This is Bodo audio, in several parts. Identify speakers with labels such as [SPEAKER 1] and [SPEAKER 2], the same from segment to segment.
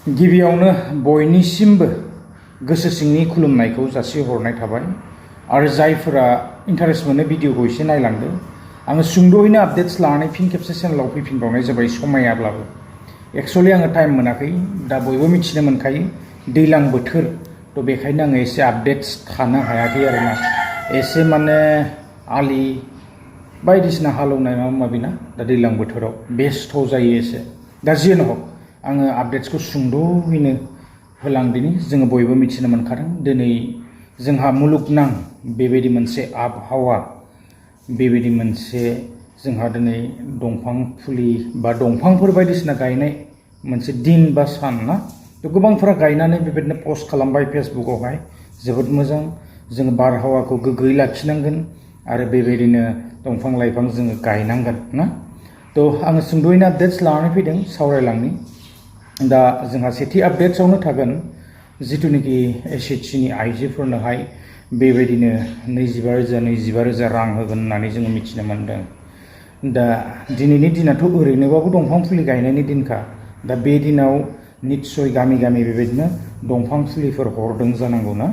[SPEAKER 1] गिबियावनो बयनिसिमबो गोसो सिंनि खुलुमनायखौ जासिहरनाय थाबाय आरो जायफोरा इन्टारेस्ट मोनो भिडिअखौ एसे नायलांदो। आङो सुंद'यैनो आपडेट्स लानानै फिन खेबसे चेनेलाव फैफिनबावनाय जाबाय समायाब्लाबो। एक्चुअलि आङो टाइम मोनाखै, दा बयबो मिथिनो मोनखायो दैज्लां बोथोर, थ' बेखायनो आङो एसे आपडेट्स थानो हायाखै आरोना। एसे माने आलि बायदिसिना हालेवनाय माबा माबि ना, दा दैज्लां बोथोराव बेस्थ' जायो एसे। दा जियानो हक आङो आपडेट्सखौ सुंद'यैनो होलांदिनि। जोङो बयबो मिथिनो मोनखादों दिनै जोंहा मुलुगनां बेबायदि मोनसे आबहावा, बेबायदि मोनसे जोंहा दिनै दंफां फुलि बा दंफांफोर बायदिसिना गायनाय मोनसे दिन बा सान ना। थ' गोबांफोरा गायनानै बेबायदिनो पस्ट खालामबाय फेसबुकआवहाय। जोबोद मोजां, जोङो बारहावाखौ गोग्गोयै लाखिनांगोन आरो बेबायदिनो दंफां लाइफां जोङो गायनांगोन ना। थ' आङो सुंद'यैनो आपडेट्स लानानै फैदों, सावरायलांनि। दा जोंहा सेथि आपडेट्सआवनो थागोन जिथुनिखि एसएचजिनि आइजोफोरनोहाय बेबायदिनो 25,000 रां होगोन होननानै जोङो मिथिनो मोन्दों। दा दिनैनि दिनाथ' ओरैनोबाबो दंफां फुलि गायनायनि दिनखा। दा बे दिनाव निस्सय गामि गामि बेबायदिनो दंफां फुलिफोर हरदों जानांगौ ना।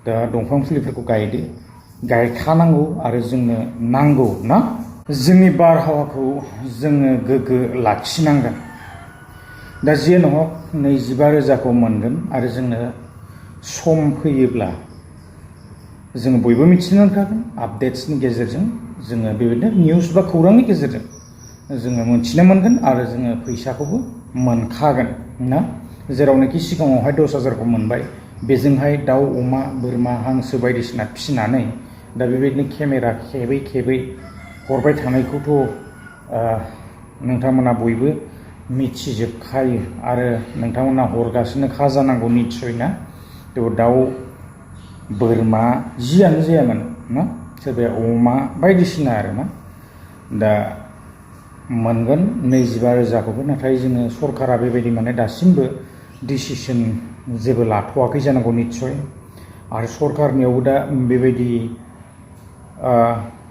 [SPEAKER 1] दा दंफां फुलिफोरखौ गायदो, गायखानांगौ आरो जोंनो नांगौ ना। जोंनि बारहावाखौ जोङो गोग्गो लाखिनांगोन। दा जियानो हक 25,000खौ मोनगोन आरो जोंनो सम फैयोब्ला जोङो बयबो मिथिनो मोनखागोन आपडेट्सनि गेजेरजों, जोङो बेबायदिनो निउस बा खौरांनि गेजेरजों जोङो मोनथिनो मोनगोन आरो जोङो फैसाखौबो मोनखागोन ना। जेरावनोखि सिगाङावहाय 10,000खौ मोनबाय, बेजोंहाय दाउ अमा बोरमा हांसो बायदिसिना फिसिनानै दा बेबायदिनो केमेरा खेबै खेबै हरबाय थानायखौथ' नोंथांमोना बयबो मिथिजोबखायो आरो नोंथांमोना हरगासिनोखा जानांगौ निस्सय ना। थ' दाउ बोरमा जियानो जायामोन ना, सोरबाया अमा बायदिसिना आरो ना। दा मोनगोन 25,000खौबो, नाथाय जोङो सरकारा बेबायदि माने दासिमबो डिसिसन जेबो लाथ'वाखै जानांगौ निस्सय। आरो सरकारनियावबो दा बेबायदि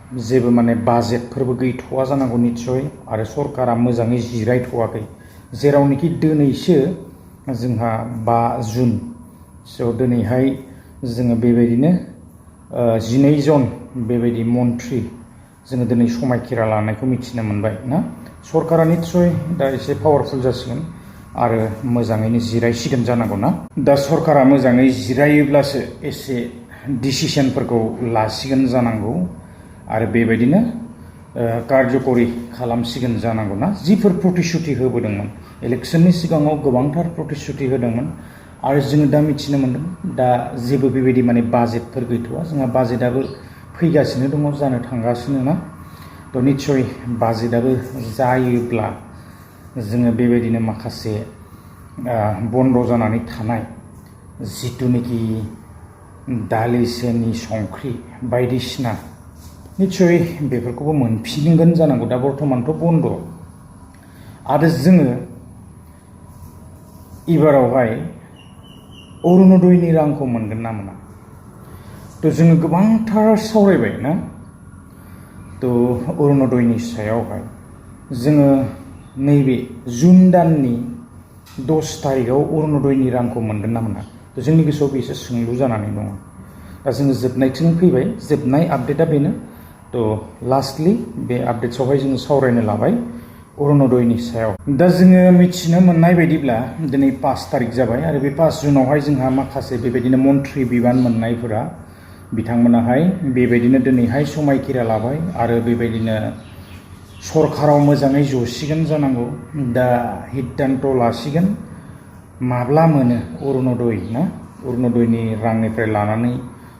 [SPEAKER 1] जेबो माने बाजेटफोरबो गैथ'वा जानांगौ निस्सय। आरो सरकारा मोजाङै जिरायथ'वाखै, जेरावनोखि दिनैसो जोंहा 5 जुन। स' दिनैहाय जोङो बेबायदिनो 12 जन बेबायदि मन्थ्रि जोङो दिनै समायखिरा लानायखौ मिथिनो मोनबाय ना। सरकारा निस्सय दा एसे पावारफुल जासिगोन आरो मोजाङैनो जिरायसिगोन जानांगौ ना। दा सरकारा मोजाङै जिरायोब्लासो एसे डिसिसनफोरखौ लासिगोन जानांगौ आरो बेबायदिनो कार्यकरि खालामसिगोन जानांगौ ना। जिफोर प्रतिश्रुति होबोदोंमोन इलेक्सननि सिगाङाव गोबांथार प्रतिश्रुति होदोंमोन आरो जोङो दा मिथिनो मोन्दों दा जेबो बेबायदि माने बाजेटफोर गैथ'वा। जोंहा बाजेटआबो फैगासिनो दङ, जानो थांगासिनो ना। थ' निस्सय बाजेटआबो जायोब्ला जोङो बेबायदिनो माखासे बन्द' जानानै थानाय जिथुनिखि दालि सेनि संख्रि बायदिसिना निस्सय बेफोरखौबो मोनफिनगोन जानांगौ। दा बर्थमानथ' बन्द'। आरो जोङो एबारावहाय अरुण'दयनि रांखौ मोनगोन ना मोना, थ' जोङो गोबांथार सावरायबाय ना। थ' अरुण'दयनि सायावहाय जोङो नैबे जुन दाननि 10 तारिखआव अरुण'दयनि रांखौ मोनगोन ना मोना, थ' जोंनि गोसोआव बेसो सोंलु जानानै दङ। दा जोङो जोबनायथिं फैबाय, जोबनाय आपडेटआ बेनो। थ' लास्टलि बे आपडेट्सआवहाय जोङो सावरायनो लाबाय अरुण'दयनि सायाव। दा जोङो मिथिनो मोननाय बायदिब्ला दिनै 5 तारिख जाबाय आरो बे 5 जुनावहाय जोंहा माखासे बेबायदिनो मन्थ्रि बिबान मोननायफोरा बिथांमोनाहाय बेबायदिनो दिनैहाय समायखिरा लाबाय आरो बेबायदिनो सरकाराव मोजाङै जसिगोन जानांगौ। दा सिद्धान्त लासिगोन माब्ला मोनो अरुण'दय ना। अरुण'दयनि रांनिफ्राय लानानै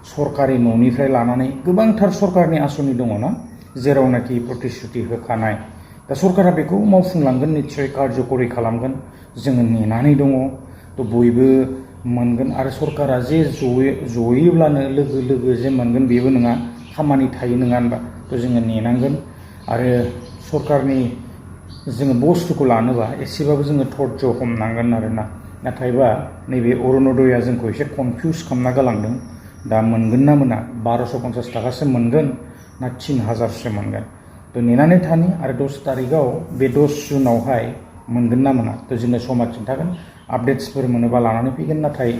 [SPEAKER 1] सरकारि न'निफ्राय लानानै गोबांथार सरकारनि आसनि दङ ना, जेरावनाखि प्रतिश्रुति होखानाय। दा सरकारा बेखौ मावफुंलांगोन, निस्सय कार्यकरि खालामगोन, जोङो नेनानै दङ। थ' बयबो मोनगोन आरो सरकारा जे जयोब्लानो लोगो लोगो जे मोनगोन बेबो नङा, खामानि थायो नङा होनबा। थ' जोङो नेनांगोन आरो सरकारनि जोङो बुस्थुखौ लानोबा एसेबाबो जोङो धर्ज हमनांगोन आरोना। नाथायबा नैबे अरुण'दयआ जोंखौ एसे कनफिउस खालामना गालांदों। दा मोनगोन ना मोना, 1250 थाखासो मोनगोन ना 3000सो मोनगोन। थ' नेनानै थानि आरो 10 तारिखआव बे 10 जुनावहाय मोनगोन ना मोना, थ' जोङो समा खिन्थागोन। आपडेट्सफोर मोनोबा लानानै फैगोन नाथाय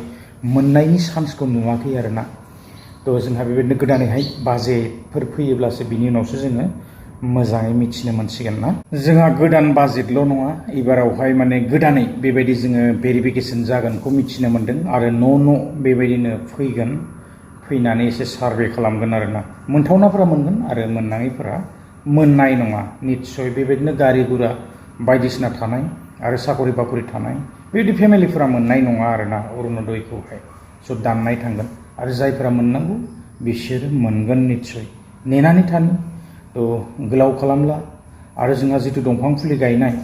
[SPEAKER 1] मोननायनि चान्सखौ नुवाखै आरोना थ' जोंहा बेबायदिनो गोदानैहाय बाजेटफोर फैयोब्लासो बिनि उनावसो जोङो मोजाङै मिथिनो मोनसिगोन ना जोंहा गोदान बाजेटल' नङा एबारावहाय माने गोदानै बेबायदि जोङो भेरिफिकेसन जागोनखौ मिथिनो मोन्दों आरो न' बेबायदिनो फैगोन फैनानै एसे सार्भे खालामगोन आरोना मोनथावनाफोरा मोनगोन आरो मोननाङैफोरा मोननाय नङा निस्सय बेबायदिनो गारि गुरा बायदिसिना थानाय आरो साखरि बाखरि थानाय बेबायदि फेमिलिफोरा मोननाय नङा आरोना अरुण'दयखौहाय स' दाननाय थांगोन आरो जायफोरा मोननांगौ बिसोर मोनगोन निस्सय नेनानै थानो थ' गोलाव खालामला आरो जोंहा जिथु दंफां फुलि गायनाय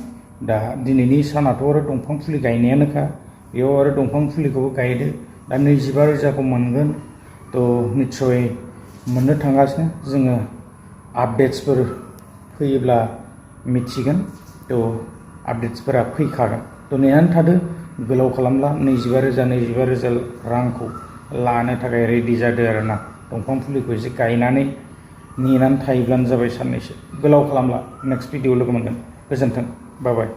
[SPEAKER 1] दा दिनैनि सानाथ' आरो दंफां फुलि गायनायानोखा बेयाव आरो दंफां फुलिखौबो गायदो दा 25,000 मोनगोन थ' निस्सय मोननो थांगासिनो जोङो आपडेट्सफोर फैयोब्ला मिथिगोन थ' आपडेट्सफोरा फैखागोन थ' नेनानै थादो गोलाव खालामला 25,000 रांखौ लानो थाखाय रेडि जादो आरोना दंफां फुलिखौ एसे गायनानै नेनानै थायोब्लानो जाबाय साननैसो गोलाव खालामला नेक्स्ट भिडिअ लोगो मोनगोन गोजोन्थों बाय बाय